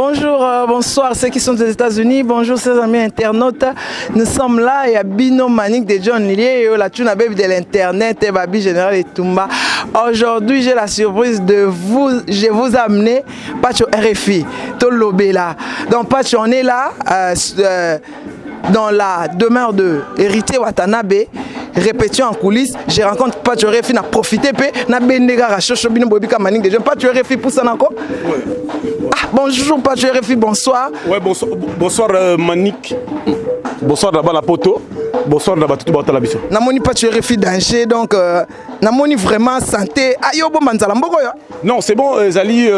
Bonjour, bonsoir ceux qui sont aux États-Unis, bonjour chers amis internautes. Nous sommes là, il y a Bino Manique de John Lié, la tuna baby de l'internet, et Babi Général et Tumba. Aujourd'hui, j'ai la surprise de vous, je vous amener Pacho RFI, Tolobela. Donc Pacho, on est là dans la demeure de Héritier Watanabe. Répétition en coulisses, je rencontre Pacho RFI, na profité pe, na bendega rachosho bino bobika Manique de John. Pacho RFI pousse encore. Ouais. Ah, bonjour Pacho RFI, bonsoir. Ouais, bonsoir, bonsoir Manique. Bonsoir d'abord la poto. Bonsoir d'abord tout le biso. Namoni Pacho RFI danger, donc namoni vraiment santé. Ayo bo manzala mboko yo. Non, c'est bon, ezali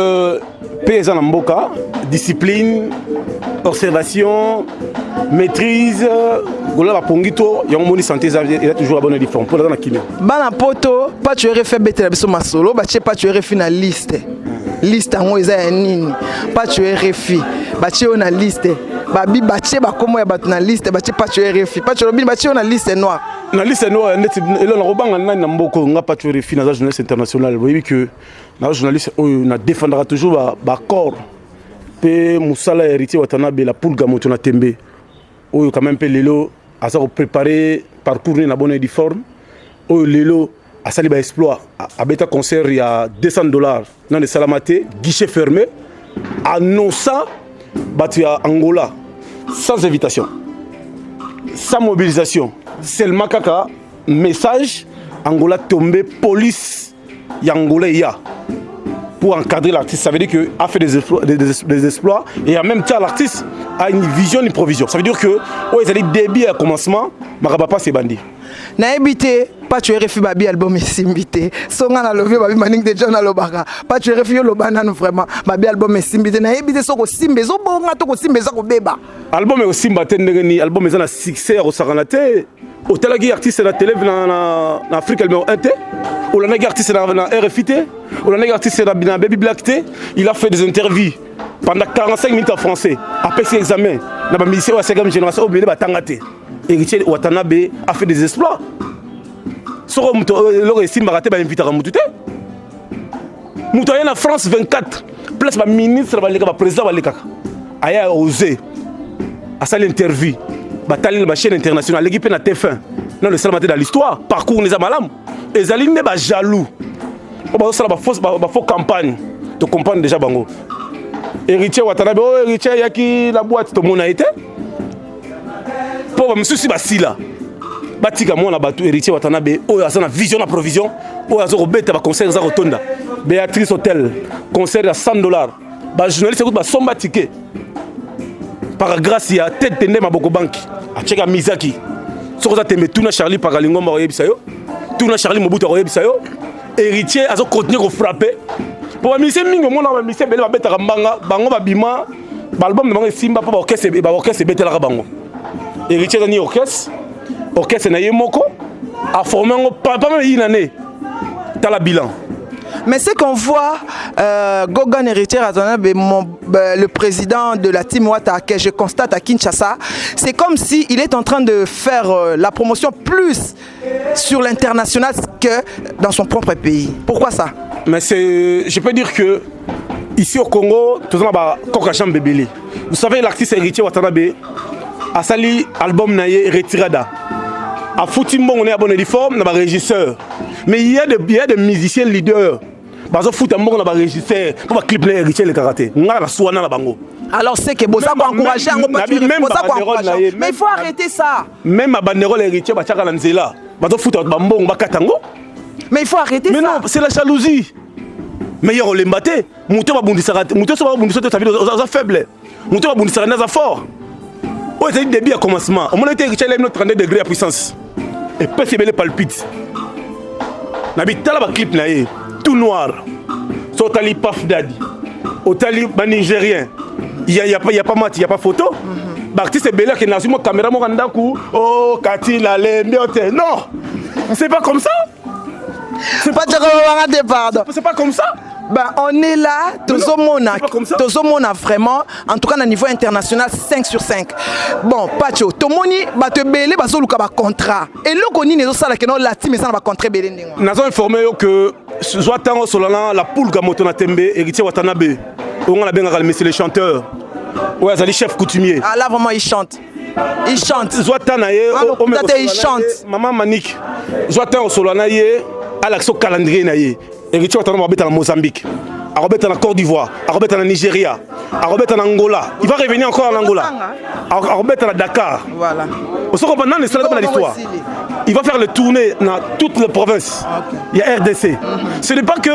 pe eza na mboka, discipline, observation, maîtrise, gola bapongi to yango moni santé eza toujours la bonne uniforme pour na kimia. Bana poto, Pacho RFI betela biso masolo, batie Pacho RFI na liste. Liste yango eza ya nini? Pacho RFI, batie yo na liste. Babi batie bakomo ya bato na liste, batie Pacho RFI. Pacho lobini batie yo na liste noire. Na liste noire neti elo na kobanga nani na mboka? Nga Pacho RFI, naza journaliste international. Boyebi que naza journaliste oyo na défendaka toujours baaccord mpe mosala ya Héritier Watanabe, la Pulga, moto na tembe, oyo quand même mpe lelo aza kopréparer parcours ne na bonne uniforme, oyo lelo asali baexploit, abeta concert ya 200 $, nano esalama te, guichet fermé, annonçant bato ya Angola sans invitation, sans mobilisation, seulement kaka message. Angola tombé, police ya Angola eya pour encadrer l'artiste. Ça veut dire qu'il a fait des exploits, des exploits et en même temps l'artiste a une vision, une provision. Ça veut dire que oh, ils allaient début à commencement, makambo pas ebandi. Nayebi te, Pacho RFI, babi album esimbi te. So nga nalobi, babi Maningi de John alobaka. Pacho RFI, oloba nanu vraiment. Babi album esimbi te, nayebi te so kosimba ezobonga to kosimba eza kobeba. Album ekosimba te ndenge nini? Album eza na succès ya kosakana te. Otalaki artiste na télé na Afrique numéro 1 te? Olandaki artiste na RFI te? Olandaki artiste na Baby Black te? Il a fait des interviews pendant 45 minutes en français, apesi examen na bamusicien oyo ya 5e génération oyo bele batanga te. Héritier Watanabe a fait des exploits. Soko moto eloko esimbaka te, bainvitaka motu te. Moto aye na France 24, place baministre baleka, baprésident balekaka, aya osé, asali interview, batali na bachaîne internationale, aleki mpe na TF1, nano esalama te dans l'histoire. Parcours eza malamu. Ezali nde bajaloux oyo bazosala bafaux campagne. Tocomprendre déjà bango. Héritier Watanabe oyo, Héritier ayaki na boîte, tomona ye te, mpo bamisusu basila batika mwana bato. Héritier Watanabe oyo aza na vision na provision, oyo aza kobeta baconcert, eza kotonda Béatrice Hotel, concert ya 100 $, bajournaliste ekuti basomba ticket par grâce ya tete nde maboko banki atieka mizaki. Soki oza tembe, tuna Charlie Pakalingomba, akoyebisa yo. Tuna Charlie Mobutu, akoyebisa yo. Héritier azocontinue kofrappe, mpo bamusicien mingi, omonaka bamusicien ebele babetaka mbanga, bango babima, baalbum na bango esimba mpo baorchestre ebetelaka bango. Héritier eza ni orchestre, orchestre na ye moko aforme yango pas même une année, tala bilan. Mais ce qu'on voit, Gogan Héritier Watanabe, le président de la team Wata, que je constate à Kinshasa, c'est comme si il est en train de faire la promotion plus sur l'international que dans son propre pays. Pourquoi ça? Mais c'est, je peux dire que ici au Congo, tout le monde a bébélé. Vous savez, l'artiste Héritier Watanabe asali album na ye Retirada, afuti mbongo na ya bonne uniforme na barégisseur, mais il y a des musiciens leaders bazofuta mbongo na barégisseur mpo baclip na Héritier elekaka te. Ngai na swana na bango. Alors c'est que boza koencourager yango, boza koencourager, mais il faut arrêter ça. Même babanderole Héritier batiaka na nzela, bazofuta bato bambongo bakata yango. Mais il faut arrêter mais ça. Non, c'est la jalousie. Mais ye kolemba te. Moto babundisaka te, moto so babundisa te, ça oza faible. Moto babundisaka nde aza fort. Oyo ezali début ya commencement. Omoni te, Héritier elemi no 32 degré ya puissance, epesi ebele palpite na bitala baclip na ye tout noir. So otali Paf Dadi, otali banigérien, y a pas match, y a pas photo. Baartiste ebele akende azwi mo caméra moko ndako o kati nalembi o te. Non, c'est pas comme ça. Pas de pardon. C'est pas comme ça. Ben, on est là, tozomona, tozomona vraiment, en tout cas na niveau international, 5 sur 5. Bon, Pacho, tomoni bato ebele bazoluka ba contrat. Eloko nini ezosala ke no la team eza na ba contrat ebele ndenge? Nazo informé yo que zwa ntango solana la Pulga, moto na tembe, Héritier Watanabe. Oyo nga nabengaka le monsieur le chanteur, oyo azali chef coutumier. Ah là, vraiment, il chante, il chante. Zwa ta na ye. Ah, lokuta te, il chante. Mama Manik, zwa ta osolola na ye, alakisa calendrier na ye. Héritier Watanabe abeta na Mozambique, akobeta na Côte d'Ivoire, akobeta na Nigeria, akobeta na Angola, il va revenir encore en Angola, akobeta na Dakar. Voilà. Ozo comprendre nani esala na l'histoire. Il va faire le tournée dans toutes les provinces. Il y a RDC. Ce n'est pas que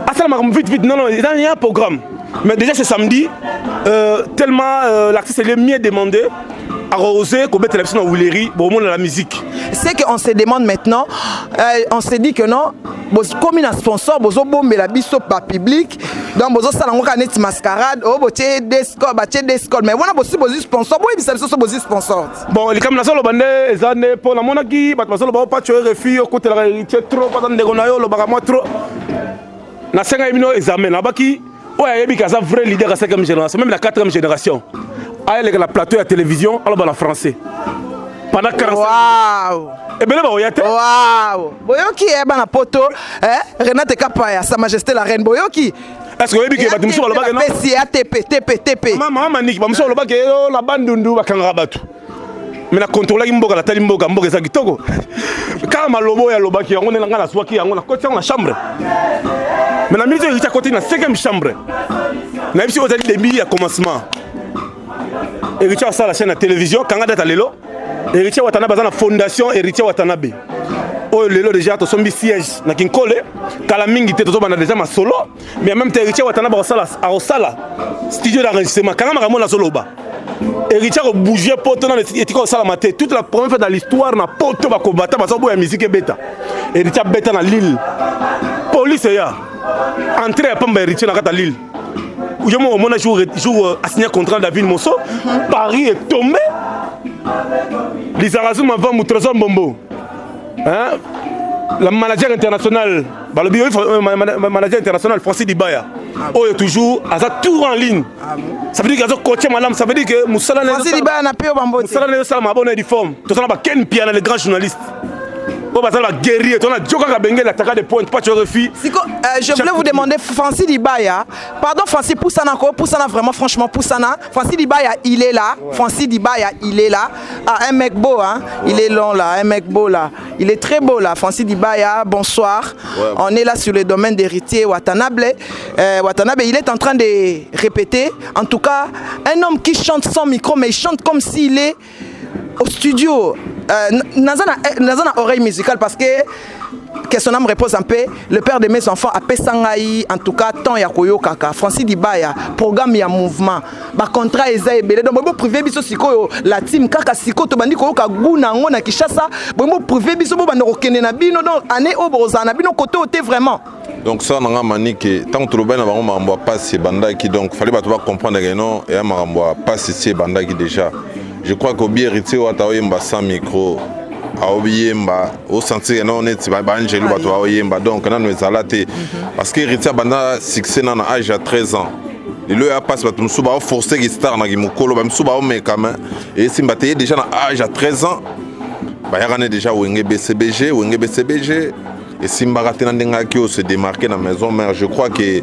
asala makambo vite vite, non non, il y a un programme. Mais déjà c'est samedi, tellement l'artiste est mieux demandé, arrosé kobetela biso na Huilerie, bomona la musique. C'est qu'on se demande maintenant, on se dit que non, komi na sponsor, bozobombela biso bapublic, donc bozosala yango kaka neti mascarade oyo botie descol, batie descol, mais wana bosi bozwi sponsor, boyebisa biso so bozwi sponsor. Bon, likambo nazoloba nde eza nde mpo namonaki bato bazoloba o Pacho RFI, okotelaka Héritier trop, aza ndeko na yo, olobaka mwa trop. Nasengaki bino examen, nabaki oyo ayebiki aza vrai leader ya 5e génération, même la 4e génération, ayeleka na plateau ya télévision, aloba na français pendant 45. Wow. Ebele bakoya te. Wow, boyoki ye bana poto, eh? Renate Kapaya, Sa Majesté la Reine, boyoki. Est ce que oyebi ke bato mosusu balobaki no? Pesi ya TP TP TP. Mama Maniki, bamosusu balobaki o na Bandundu bakangaka bato, mais nakontrolaki mboka, natali mboka, mboka eza kitoko. Kaka maloba oyo alobaki yango nde na ngai nazwaki yango, nakoti yango na chambre. Mais na minute oyo Héritier akoti na 5e chambre, nayebi soki ozali début ya commencement. Héritier asala chaîne ya télévision, kanga data lelo. Héritier Watanabe aza na fondation Héritier Watanabe oyo lelo déjà tosombi siège na Kinkole, kala mingi te tozobanda déjà masolo. Mais en même temps Héritier Watanabe akosala, akosala studio d'enregistrement. Kanga makambo nazoloba, Héritier akobouge poto nano etika kosalama te. Toute la première fois dans l'histoire na poto, bakobata bazoboya musique ebeta, Héritier abeta na Lille, police eya, entrée ya pamba. Héritier na kati ya Lille, yo moko omona jour asigné contrat David Mosso, Paris est tombé. Lizarazu Mavambu, Trésor Mbombo, hein? La manager international, balobi manager international Francis Dibaya, oyo toujours aza tour en ligne, ça veut dire que aza coaché malamu, ça veut dire que mosala Francis Dibaya na pe bambote. Mosala na ezosala mabona uniforme. Tozala baken Piana, le grand journaliste, oyo bazala baguerrier, tona dio kaka bengeli ataka de pointe Pacho RFI. Siko, je voulais vous demander, Francis Dibaya, pardon Francis, Poussana, ko, Poussana vraiment, franchement, Poussana, Francis Dibaya, il est là, Francis Dibaya, il est là, ah, un mec beau, hein, il est long là, un mec beau là, il est très beau là, Francis Dibaya, bonsoir, on est là sur le domaine d'Héritier Watanabe, Watanabe, il est en train de répéter, en tout cas, un homme qui chante sans micro, mais il chante comme s'il est au studio, naza na oreille musicale parce que son âme repose en paix, le père de mes enfants apesa ngai en tout cas temps ya koyokaka Francis Dibaya. Programme ya mouvement, bacontrat eza ebele, donc boye boprive biso sikoyo la team, kaka sikoyo tobandi koyoka gu na yango na Kinshasa, boye boprive biso, bobanda kokende na bino. Donc année oyo bokozala na bino kote oyo te vraiment. Donc ça nanga Manike, ntango tolobaki na bango makambo ya pasi ebandaki, donc fallait bato bacomprendre ke non, eya makambo ya pasi si ebandaki déjà. Je crois que obi Héritier Wata oyemba sans micro, aoyemba osentir non neti baangelu bato baoyemba. Donc nano ezala te parce que Héritier abanda succès na âge ya 13 ans. Lelo ya pasi, bato mosusu baoforce ki star naki mokolo, bamisusu baomeka me esimba te. Ye déjà na âge ya 13 ans bayaka ne déjà Wenge BCBG, Wenge BCBG esimbaka te na ndenge ayaki oyo se démarquer na maison mère. Je crois que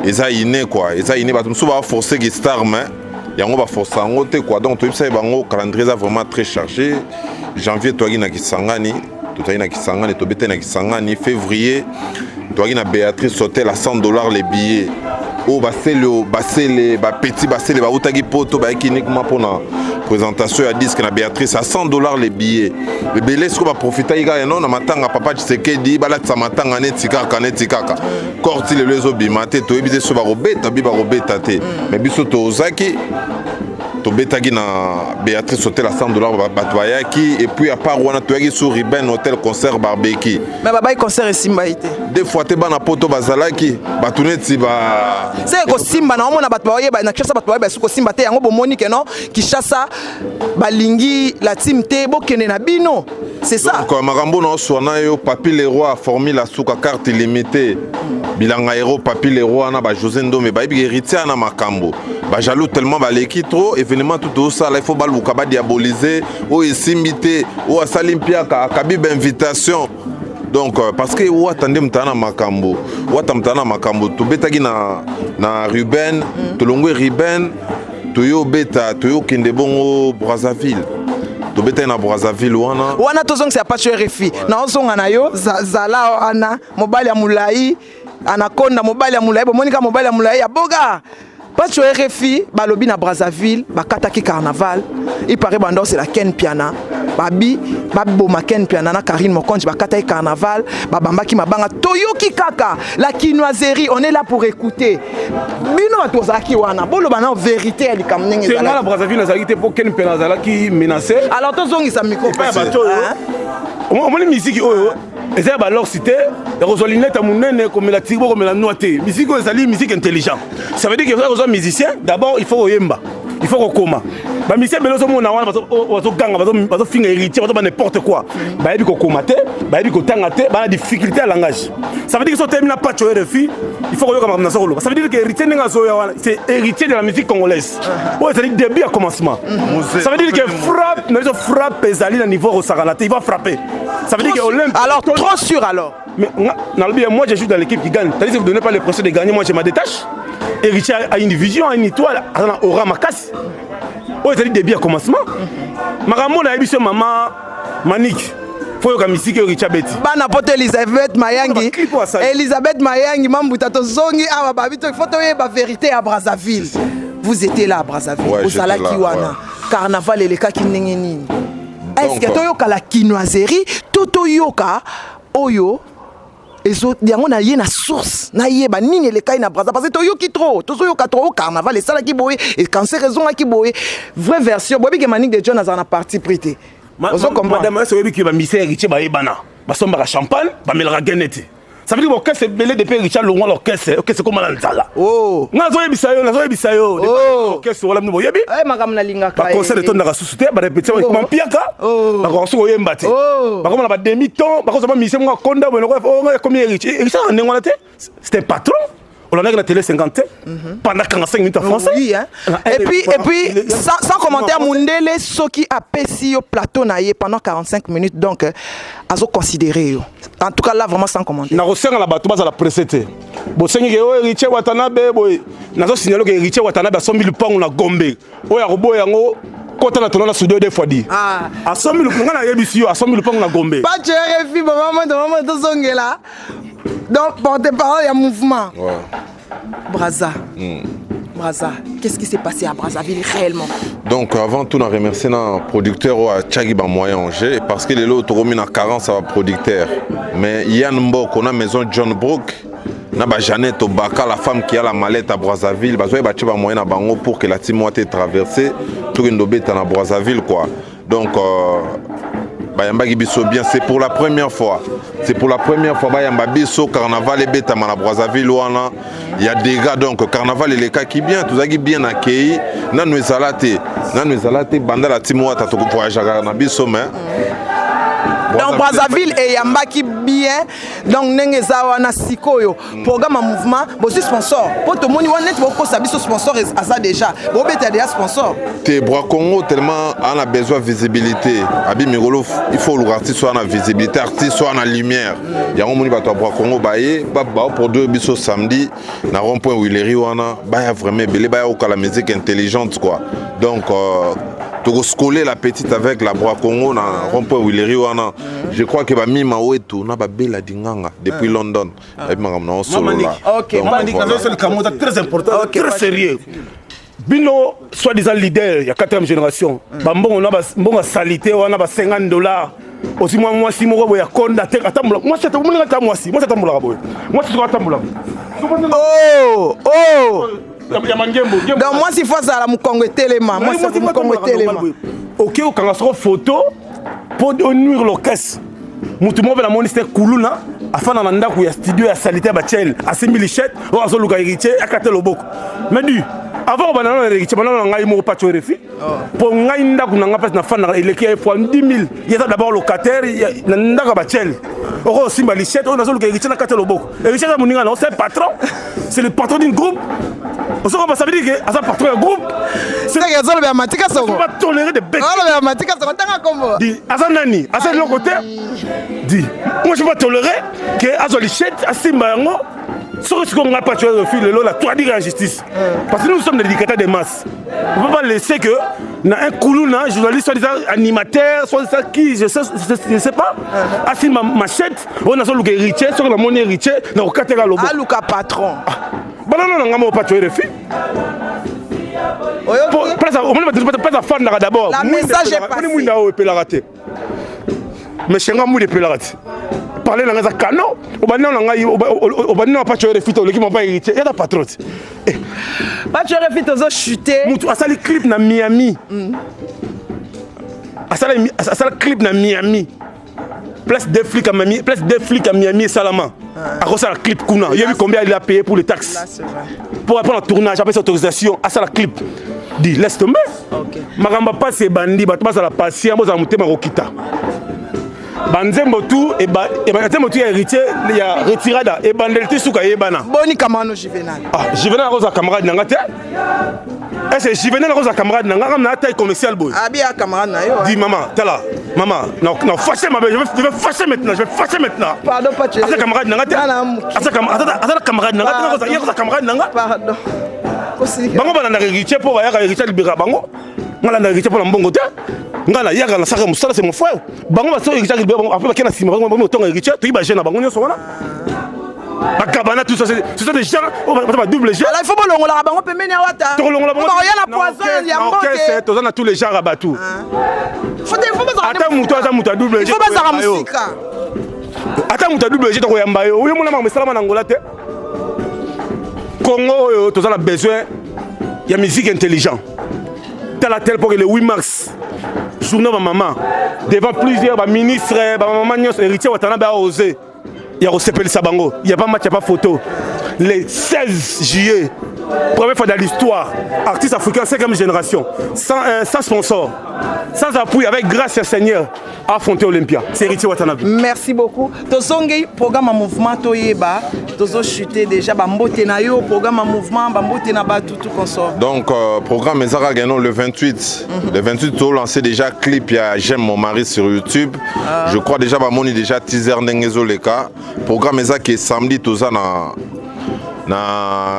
eza inné quoi, eza inné. Bato mosusu baforce ki star, mais yango baforce yango te quoi. Donc toyebisaki bango calendrier eza vraiment très chargé. Janvier toyaki na Kisangani, tozalaki na Kisangani, tobetaki na Kisangani. Février toyaki na Béatrice Hotel à 100 $ les billets, oyo basele, basele bapeti, basele bautaki poto, bayaki uniquement mpona présentation ya disque na Béatrice à 100 $ les billets. Ebele sikoyo baprofitaki kaka no na matanga papa Tshisekedi, balatisa matanga neti kaka, neti kaka korti. Lelo ezobima te, toyebi te so bakobeta bi bakobeta te, mais biso tozaki, tobetaki na Béatrice Hotel à 100 $, bato bayaki. Et puis à part wana, toyaki sur Ruben Hotel, concert barbecue. Mais babai concert esimbai te. Deux fois te, bana poto bazalaki, bato neti ba Se kosimba na omona bato baoyeba na Kinshasa, bato bayeba esu kosimba te. Yango bomoni ke non, Kinshasa balingi la team te, bokende na bino, c'est ça. Donc makambo na oswa na yo, Papi Leroy, formule asuka, carte illimité, bilanga héros, Papi Leroy wana, bajosé Ndombe bayebi Héritier na makambo, bajaloux tellement baleki trop. Événement tout tosala, il faut baluka badiaboliser oyo esimbi te, oyo asali mpiaka, akabi bainvitation. Donc parce que Wata nde moto na makambo, Wata moto na makambo. Tobetaki na Ruben, tolongwe Ruben, toyobeta, toyokende bongo Brazzaville. Tobetaki na Brazzaville wana. Wana tozongisa Pacho RFI, naozonga na yo. Zala wana, mobali ya molai, anaconda, mobali ya molai. Bomoni kaka mobali ya molai ya boga. Pacho RFI, balobi na Brazzaville bakataki carnaval. Ipare banda osela Ken Piana, babi baboma Ken Piana na Karine Mokonzi, bakataki carnaval, babambaki mabanga. Toyoki kaka la kinoiserie. On est là pour écouter bino bato ozalaki wana. Boloba na vérité ya likambo ndenge Te, nga na ezalaki. Brazzaville nazalaki te, mpo Ken mpe nazalaki menacé. Alors tozongisa micro. Epai ya bato oyo. Omoni, misiki oyo eza ya balorsi te, ya kozwa lunette ya monene, komela tiribo, komela noa te. Misiki oyo ezali musique intelligent. Ça veut dire que kozwa musicien, d'abord il faut koyemba, il faut kokoma. Bamusicien ebele ozomona wana bazoganga, bazofinga Héritier, bazoba n'importe quoi, bayebi kokoma te, bayebi kotanga te, bana difficulté ya langage. Ça veut dire que so otemi na Pacho RFI, il faut koyoka makambo naza koloba. Ça veut dire que Héritier, ndenge azoya wana, c'est héritier de la musique congolaise. Oyo ezali début ya commencement. Ça veut dire que frappe na biso, frappe ezali na niveau kosakana te. Il va frapper. Ça veut dire que Olympe Alors trop sûr alors. Mais nalobi, moi je joue dans l'équipe qui gagne. C'est-à-dire, si vous ne donnez pas l'impression de gagner, moi je me détache. Héritier a une vision, a une étoile, aza na aura makasi. Oyo ezali début ya commencement. Makambo nayebi so, mama Manik, faut yoka misiki oyo Héritier abeti. Bana poto, Elizabeth Mayangi. Baclip oyo asali. Elizabeth Mayangi Mambuta, tozongi awa. Babi to faut toyeba vérité ya Brazzaville. Vous étiez là à Brazzaville? Ouais, j'étais Ozalaki là, wana. Ouais. Carnaval elekaki ndenge nini? Est ce que Donc, toyoka la kinoiserie to toyoka oyo ezo yango na ye na source, nayeba nini elekai na Braza? Parce que toyoki trop, tozoyoka trop o carnaval esalaki boye e cancer ezongaki boye. Vraie version, boyebi ke Manique de John azala na parti pris te. Ozo comprendre? Madame, ese oyebi ke bamusicien Héritier bayebana, basombaka champagne, bamelaka gene te. Ça veut dire orchestre ebele, depuis Héritier alongwa l'orchestre, orchestre ekoma na nzala. Oh. Nga nazoyebisa yo, nazoyebisa yo. Oh. Orchestre wana bino boyebi. Eh, makambo nalingaka. Baconcert etondaka susu te, barépétition Oh. ekoma mpiaka. Oh. Bakoka soki oyemba te. Oh. Bakoma na bademi ton, bakozwa bamusicien moko akonda boye, oyo ekomi Héritier. Héritier na ndenge wana te, c'est un patron. Olandaki na télé 50 te pendant 45 minutes en français. Oui, hein. Et puis sans commentaire, mundele soki apesi yo plateau na ye pendant 45 minutes, donc azo considérer yo. En tout cas là, vraiment, sans commentaire. Nakosenga na bato bazala presse te. Bosengi ke oyo Héritier Watanabe boye, nazosignaler ke Héritier Watanabe asombi lupango na Gombe. Oyo akoboya yango, kota na tona na studio deux fois di. Ah. Asombi lupango, nga nayebisi yo, asombi lupango na Gombe. Pacho RFI, maman, maman, tozongela. Donc porte-parole ya mouvement. Ouais. Brazza. Brazza, qu'est-ce qui s'est passé à Brazzaville réellement? Donc avant tout, na remercier na producteur oyo atiaki bamoyen en jeu, parce que lelo tokomi na carence ya baproducteur. Mais Yann Mboko na maison John Brook na baJanet Obaka, la femme qui a la mallette à Brazzaville, bazwaki, batie bamoyen na bango pour que la team Wata traversé, tokende obeta na Brazzaville quoi. Donc bayambaki biso bien. C'est pour la première fois, c'est pour la première fois bayamba biso, carnaval ebetama na Brazzaville wana ya dégâts. Donc carnaval elekaki bien, tozalaki bien akei. Nanu ezala te, nanu ezala te. Banda la team Wata tokovoyageaka na biso, mais Donc Brazzaville eyambaki bien. Donc ndenge eza wana sikoyo, programme ya mouvement, bozwi sponsor? Mpo tomoni wana neti bokosa biso, sponsor aza déjà, bobeta déjà sponsor. Te, Bra Congo tellement ana besoin visibilité. Abi mikolo il faut oluka artiste oyo ana visibilité, artiste oyo ana lumière. Yango moni bato ya Bra Congo baye baoproduire biso samedi na rond point Huilerie wana. Baya vraiment ebele, baya okala musique intelligente quoi. Donc tokoscoler la petite avec la Bra Congo na rond point Huilerie wana. Je crois que bamima wetu na babela dinganga depuis London, bayebi makambo na osolola. Ok. Manique, nazo likambo eza très important, Ok, très sérieux. Bino soi-disant leader ya 4e génération, bambongo na mbongo ya salité wana, ba 50 $, osi mwa mwasi moko boye akonda te, atambola mwasi, moninga ata mwasi, mwasi atambolaka boye, mwasi soko atambolaka. Oh. Ya mangembo. Donc mwasi faut azala mokongo etelema, mwasi mokongo etelema. Oke okanga soko photo mpo onuire l'orchestre. Motu moko mpe namoni se kuluna afanda na ndako ya studio ya salité ya bachel, asimbi lichette oyo azoluka Héritier akate loboko. Mais du avant obanda nano na Héritier, banda na ngai moko Pacho RFI, mpo ngai ndako na ngai mpasi nafandaka eleki ya fois 10 000. Ye aza d'abord locataire na ndako ya bachel, oko osimba lichette oyo nazoluka Héritier na kati ya loboko. Héritier aza moninga na, c'est patron, c'est le patron d'une groupe. Osokoba, ça veut dire que aza patron ya groupe. Seke azolobela Matika Songo. Pas tolérer de bêtises. Azolobela Matika Songo tanga kombo. Di aza nani? Aza eloko te. Di moi je peux pas tolérer que azwa lichette asimba yango soki sikoyo ngai Patsho RFI lelo la traduire en justice. Parce que nous sommes des éducateurs des masses. On peut pas laisser que na un kuluna journaliste soit disant animateur soit disant qui je sais pas asimba machette oyo nazoluka héritier soki namoni héritier nakokateka lobo. Aluka patron. Banana na ngai moko Patsho RFI. Omoni bato place afandaka d'abord. La message est passé. Mwinda oyo epelaka te, mais chez nga mwinda epelaka te. Parle na ngai eza kano obandi na ngai, obandi na Patsho RFI te, oleki mapa héritier yata patron te. Patsho RFI, tozochute. Mutu asali clip na Miami, asala clip na Miami, place des flics à Miami, place des flics à Miami esalama, akosala clip kuna, yebi combien il a payé pour les taxes pour apprendre tournage, apesa autorisation asala clip? Di laisse tomber. Makambo pasi ebandi, bato bazala patient, bozala motema kokita. Banzembo tu, nzembo tu ya héritier ya retirada ebandeli ti suka eyebana. Boni kamano Juvenal? Ah, Juvenal akozala camarade na nga te. Est-ce Juvenal akozala camarade na nga kam na taille commerciale boye? Abi ya camarade na yo. Dis maman, tala maman, na fâché mabe, je vais fâcher maintenant, je vais fâcher maintenant. Pardon, Patsho. Aza camarade na nga te. Aza camarade na nga te, ye akozala camarade na nga? Pardon. Bango balandaka héritier mpo bayaka héritier libéra bango. Nga landaka héritier mpo na mbongo te. Nga nayaka nasaka mosala, c'est mon frère. Bango baso héritier libéra bango, après bakei na nsima, bango otonga héritier. Toyi bajeune na bango nyonso wana bakabana, tout ça, ce sont des gens oyo baza ba double jeu. Alors il faut bolongolaka bango pembeni ya Wata. Tokolongola bango. Bakoya na poison ya mbote. Toza na tous les genres ya bato. Ata moto aza moto ya double jeu, il faut bazaka mosika. Ata moto ya double jeu, tokoyamba yo. Oyo mona makambo esalama na Angola te. Congo oyo toza na besoin ya musique intelligent. Tala tel pour que le 8 mars, journée bamama, devant plusieurs baministre, bamama nyonso, héritier Watanabe aosé ya kosepelisa bango. Ya pas match, ya pas photo. Le 16 juillet, première fois dans l'histoire, artiste africain cinquième génération, sans sponsor, sans appui, avec grâce à Seigneur, affronter Olympia, c'est héritier Watanabe. Merci beaucoup. Tozongi programme ya mouvement, toyeba tozochute déjà. Bambote na yo, programme ya mouvement, bambote na bato, tout consort. Donc programme eza kaka non, le 28. Le 28 tolancé déjà clip ya J'aime mon mari sur YouTube. Je crois déjà bamoni déjà teaser ndenge ezoleka. Programme eza ke samedi toza na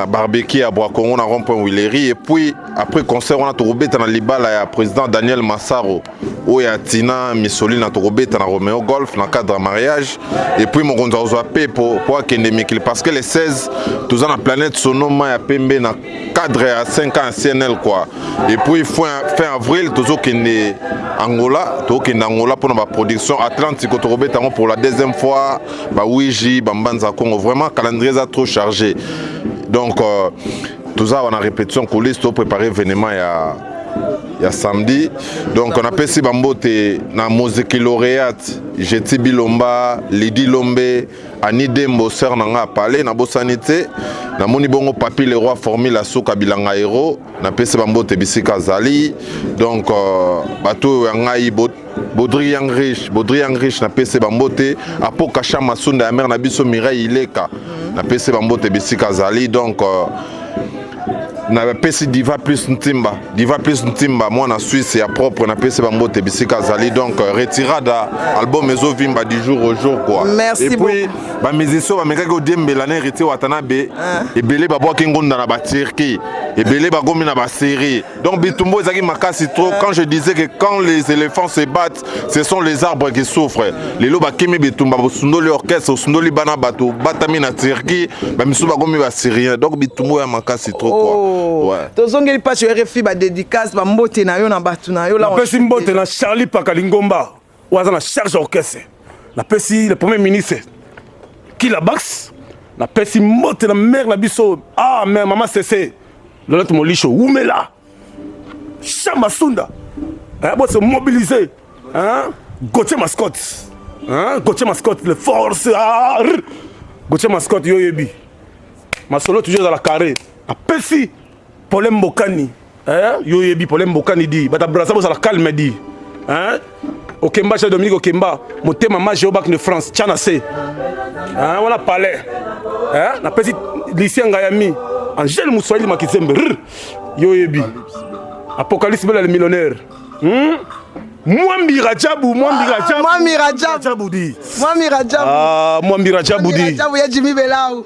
barbecue ya Bracongo na rond point Willery, et puis après concert wana tokobeta na libala ya président Daniel Massaro oyo ya Tina Misolina, tokobeta na Romeo Golf na cadre ya mariage, et puis mokonzi akozwa mpe po akende mikili, parce que le 16 toza na Planète Sonoma ya pembe na cadre ya 5 ans ya CNL quoi. Et puis fin avril tozokende Angola, tokokende Angola mpona baproduction Atlantico, tokobeta yango pour la deuxième fois, bawiji bambanza Congo. Vraiment calendrier eza trop chargé. Donc toza awa na répétition coulisse, topréparé événement ya samedi. Donc napesi bambote na moziki lauréate Jeti Bilomba, Lidi Lombe, Ani Dembo, sœur na nga apale, nabosani te. Namoni bongo Papi le Roi, Formule Asuka Bilanga Hero, napesi bambote bisika azali. Donc bato oyo ya ngai, Baudry Yang Riche, Baudry Yang Riche, napesi bambote. Apoka Chama Sunda ya mare na biso Mireille Ileka, napesi bambote bisika azali. Donc napesi Diva Plus Ntimba, Diva Plus Ntimba, mwana Suisse ya propre, napesi bambote bisika azali. Donc retirada, album ezovimba du jour au jour quoi. Merci. Et puis bamusicien bamekaki kodiembela na héritier Watanabe, ebele babwaki ngunda na baturquie, ebele bakomi na basérie. Donc bitumbu ezalaki makasi trop. Quand je disais que quand les éléphants se battent, ce sont les arbres qui souffrent, lelo bakimi bitumba, bosundoli orchestre, osundoli bana, bato batami na Turquie, bamisusu bakomi basyrien. Donc bitumbu ya makasi trop quoi. Oh. Ouais. Tozongeli mpasi RFI, badédicace, bambote na yo na bato na yo la. Napesi mbote na Charlie Pakalingomba oyo aza na charge orchestre, napesi le premier ministre Kila Bax, napesi mbote na mare na biso, ah mare mama Sese Lolette Molisho, wumela Chamba Sunda, bo se mobiliser hein? Gauthier Mascotte, hein? Gauthier Mascotte, le force, ah, rr. Gauthier Mascotte, yo yebi masolo toujours ezala carré. Apesi problème mbokani, eh? Yo yebi problème mbokani di bato Braza, bozala calme di, hein? Okemba Jean Dominique Okemba motema ma Géobac de France, tia na se, hein? Wana palais, hein? Napesi Lucien Ngayami, Angèle Muswahili Makizembe, rr. Yo yebi. Apocalypse Bela le millionnaire. Mwambi Rajabu, Mwambi ah, Rajabu. Mwambi Rajabu. Rajabu di. Mwambi Rajabu. Ah, Mwambi Rajabu di. Rajabu ya Jimmy Belau.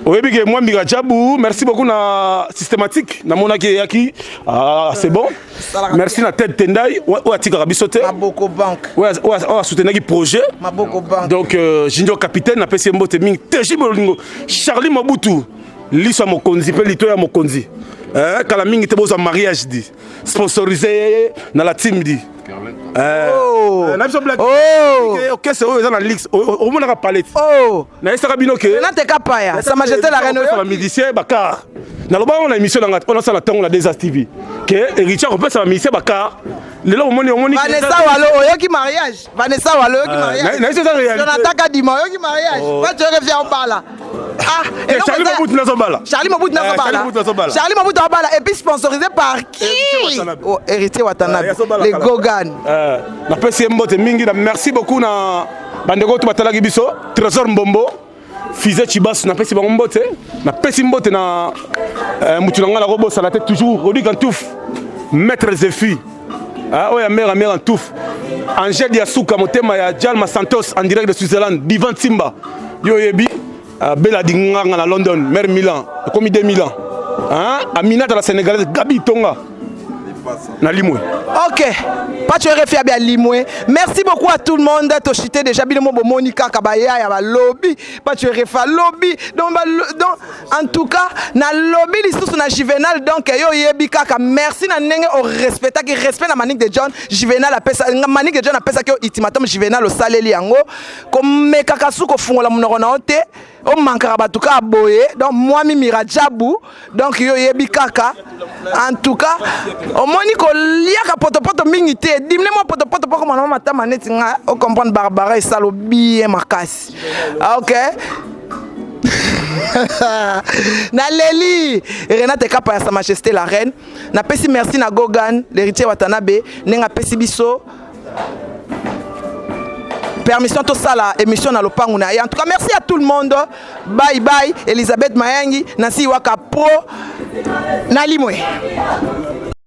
Oyebi ke Mwambi Rajabu, merci beaucoup na systématique. Na monaki eyaki. Ah, c'est bon. Merci na Ted Tendai, oyo atikaka biso te. Maboko Bank. Oyo asoutenaki projet. Maboko Bank. Donc euh, Junior Capitaine napesi ye mbote mingi. TJ Bolingo, Charlie Mobutu, liso ya mokonzi mpe lito ya mokonzi. Eh, kala mingi te bozwa mariage di. Sponsorisé na la team di. Eh, oh. eh, na biso black. Oh. Okese oyo eza na lix omonaka palette. Oh. Nayesaka bino ke. Renate Kapaya, sa majesté la reine. Ba musicien ba car. Naloba ngo na émission na nga on asala ntango na 2 TV. Ke Richard kopesa ba musicien ba car. Lelo omoni omoni. Vanessa Walo oyoki mariage. Vanessa Walo oyoki eh, mariage. Na eza réalité. Jonathan Kadima oyoki mariage. Oh. Va tu reviens au bala. Ah, et Charlie Mobutu nazobala. Charlie Mobutu nazobala. Charlie Mobutu nazobala et puis sponsorisé par qui? Oh, Héritier Watanabe. Les Gogan. Euh, napesi ye mbote mingi na merci beaucoup na bandeko to batalaki biso Trésor Mbombo Fize Chibas napesi bango mbote napesi mbote na euh, mutu na ngai nakobosana te toujours Rodi Kantouf Maître Zephy ah, oyo ya mère mère Antouf Angèle Yasuka motema ya Jalma Santos en direct de Switzerland Divan Timba yo oyebi euh, Bella Dinganga na London mère Milan ekomi 2000 ans hein? Aminata la Sénégalaise Gabi Tonga na limwe ok pacho rfi abi alimwe merci beaucoup à tout le monde toshite déjà bino mo bomoni kaka bayaya balobi pacho rfi alobi donc, donc en tout cas nalobi lisusu na juvenal donc yo oyebi kaka merci na ndenge orespectaki respect na manique de john juvenal apesa manique de john apesaki yo ultimatum juvenal osaleli yango komekaka su kofungola monoko na yo te omankaka bato kaka boye donc mwami mirajabu donc yo oyebi kaka en tout cas omoni koliaka potopoto mingi te dimine mwa potopoto mpo komana mwa matama neti nga ocomprendre barbara esalo bien makasi ok naleli renate kapa ya sa majesté la reine napesi merci na gogan l'héritier watanabe ndenge apesi biso permission tosala émission na lopangu na ye en tout cas merci à tout le monde bye bye elisabeth mayangi nansi waka pro nalimwe.